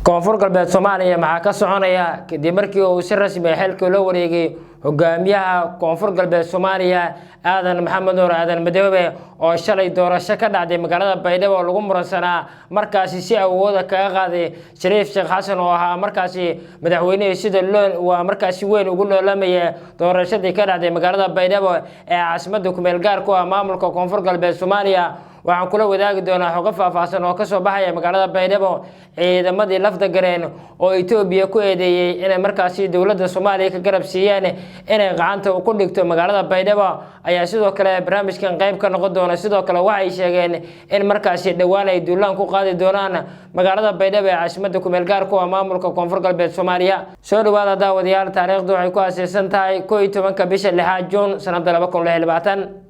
Koonfur Galbeed Soomaaliya maxaa ka soconaya kadib markii uu si rasmi ah xilka loo wareegay hogaamiyaha Koonfur Galbeed Soomaaliya, Aadan Maxamed Nuur Aadan Madoobe, oo shalay doorasho ka dhacday magaalada Baydhabo oo lagu muransanaa markaasi si awooda kaga qaaday Shariif Sheekh Xasan, oo ahaa markaasi madaxweynihii sida loo waa markaasi weyn ugu loolamaya doorashadii ka dhacday magaalada Baydhabo ee caasimadda kumeel gaar ku ah maamulka Koonfur Galbeed Soomaaliya? Waxaan kula wadaagi doonaa xogo faahfaahsan oo kasoo baxaya magaalada Baydhabo, ciidamadii Lafta Gareen oo Etoobiya ku eedeeyey inay markaasi dowladda Soomaaliya ka garab siiyeen inay gacanta ku dhigto magaalada Baydhabo ayaa sidoo kale barnaamijkan qayb ka noqon doona. Sidoo kale waxay sheegeen in markaasi dhowaan ay duulaan ku qaadi doonaan magaalada Baydhabo ee caasimadda kumeel gaar ku ah maamulka Koonfur Galbeed Soomaaliya. Soo dhawaada, daawadayaal. Taariikhdu waxay ku aaseysan tahay 11-ka bisha lixaad, Juun, sanada 2026.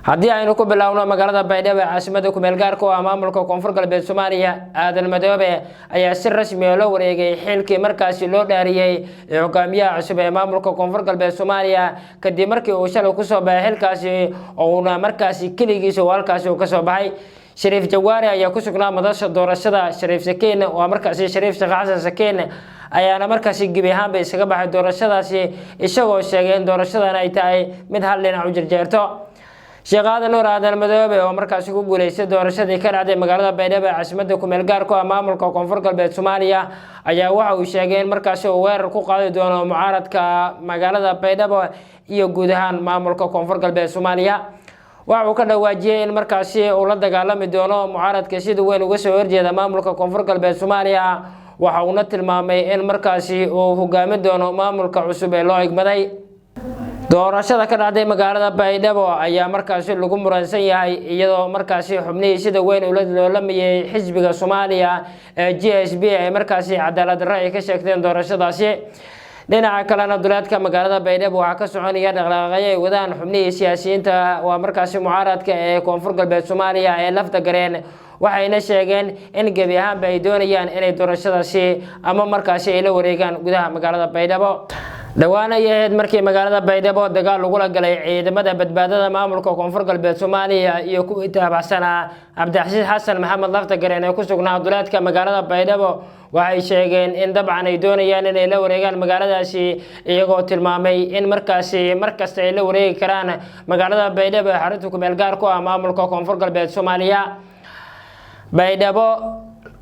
Haddii aynu ku bilaawno magaalada Baydhabo ee caasimada kumeel gaarka u ah maamulka Koonfur Galbeed Soomaaliya, Aadan Madoobe ayaa si rasmi ah loo wareegay xilkii markaasi loo dhaariyey ee hogaamiyaha cusub ee maamulka Koonfur Galbeed Soomaaliya, kadib markii uu shalay kusoo baxay xilkaasi ouna markaasi keligiisa uu halkaasi uu kasoo baxay. Shariif Jawaari ayaa ku sugnaa madasha doorashada. Shariif Sakiin, waa markaasi Shariif Sheekh Xasan Sakiin, ayaana markaasi gebi ahaanba isaga baxay doorashadaasi, isagoo sheegay in doorashadan ay tahay mid hal dhinac u jarjeerto. Sheekh Aadan Nuur Aadan Madoobe oo markaasi ku guuleystay doorashadii ka dhacday magaalada Baydhabo ee caasimada kumeel gaar ku ah maamulka Koonfur Galbeed Soomaaliya ayaa waxa uu sheegay in markaasi uu weerar ku qaadi doono mucaaradka magaalada Baydhabo iyo guud ahaan maamulka Koonfur Galbeed Soomaaliya. Waxa uu ka dhawaajiyey in markaasi uu la dagaalami doono mucaaradka sida weyn uga soo horjeeda maamulka Koonfur Galbeed Soomaaliya. Waxa uuna tilmaamay in markaasi uu hogaamin doono maamulka cusub ee loo igmaday. Doorashada ka dhacday magaalada Baydhabo ayaa markaasi lagu muransan yahay, iyadoo markaasi xubnihii sida weyn ula loolamayay xisbiga Soomaaliya ee GSP ay markaasi cadaalad darro ay ka sheegteen doorashadaasi. Dhinaca kalena, duleedka magaalada Baydhabo waxaa ka soconaya dhaqdhaqaaqyo ay wadaan xubnihii siyaasiyiinta waa markaasi mucaaradka ee Koonfur Galbeed Soomaaliya ee Lafta Gareen, waxayna sheegeen in gebi ahaanba ay doonayaan inay doorashadaasi ama markaasi ay la wareegaan gudaha magaalada Baydhabo. Dhowaan ay ahayd markii magaalada Baydhabo dagaal lagula galay ciidamada badbaadada maamulka Koonfur Galbeed Soomaaliya iyo kuwii taabacsanaa Cabdicasiis Xasan Maxamed Lafta Gareen ee ku sugnaa duleedka magaalada Baydhabo. Waxay sheegeen in dabcan ay doonayaan inay la wareegaan magaaladaasi, iyagoo tilmaamay in markaasi markasta ay la wareegi karaan magaalada Baydhabo ee xarunta kumeel gaar ku ah maamulka Koonfur Galbeed Soomaaliya. Baydhabo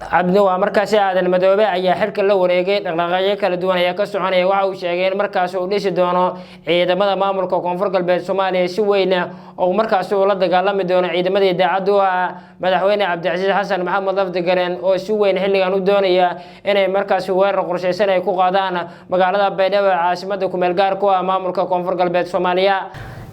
Cabdi waa markaasi Aadan Madoobe ayaa xilka la wareegay. Dhaqdhaqaaqyo kala duwan ayaa ka soconaya. Waxa uu sheegay in markaasi uu dhisi doono ciidamada maamulka Koonfur Galbeed Soomaaliya si weyn oo markaasi uu la dagaalami doono ciidamadii daacadda u ah madaxweyne Cabdicasiis Xasan Maxamed Lafdigareen, oo si weyn xilligan u doonaya inay markaasi weerar qorshaysan ay ku qaadaan magaalada Baydhabo ee caasimada kumeel gaar ku ah maamulka Koonfur Galbeed Soomaaliya.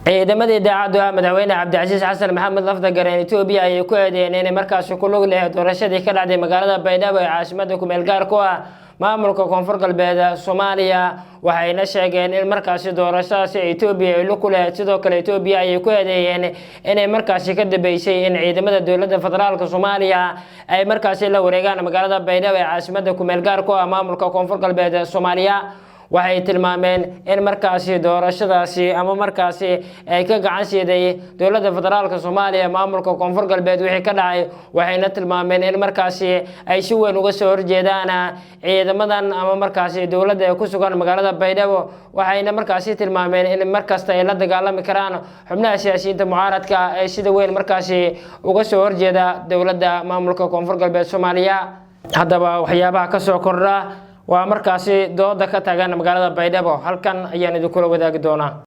Ciidamadii daacaddu ah madaxweyne Cabdicasiis Xasan Maxamed Lafdagareen Etoobiya ayay ku eedeeyeen inay markaasi ku lug lehed doorashadii ka dhacday magaalada Baydhabo ee caasimada kumeel gaar ku ah maamulka Koonfur Galbeed Soomaaliya. Waxayna sheegeen in markaasi doorashadaasi Etoobiya ay lug ku lahayd. Sidoo kale Etoobiya ayay ku eedeeyeen inay markaasi ka dambeysay in ciidamada dowladda federaalka Soomaaliya ay markaasi la wareegaan magaalada Baydhabo ee caasimada kumeel gaar ku ah maamulka Koonfur Galbeed Soomaaliya. Waxay tilmaameen in markaasi doorashadaasi ama markaasi ay ka gacan siiday dowladda federaalka Soomaaliya maamulka Koonfur Galbeed wixii ka dhacay. Waxayna tilmaameen in markaasi ay si weyn uga soo horjeedaan ciidamadan ama markaasi dowladda ee ku sugan magaalada Baydhabo. Waxayna markaasi tilmaameen in markasta ay la dagaalami karaan xubnaha siyaasiyiinta mucaaradka ee sida weyn markaasi uga soo horjeeda dowladda maamulka Koonfur Galbeed Soomaaliya. Haddaba, waxyaabaha kasoo kordha waa markaasi dooda ka taagan magaalada Baydhabo halkan ayaan idinkula wadaagi doonaa.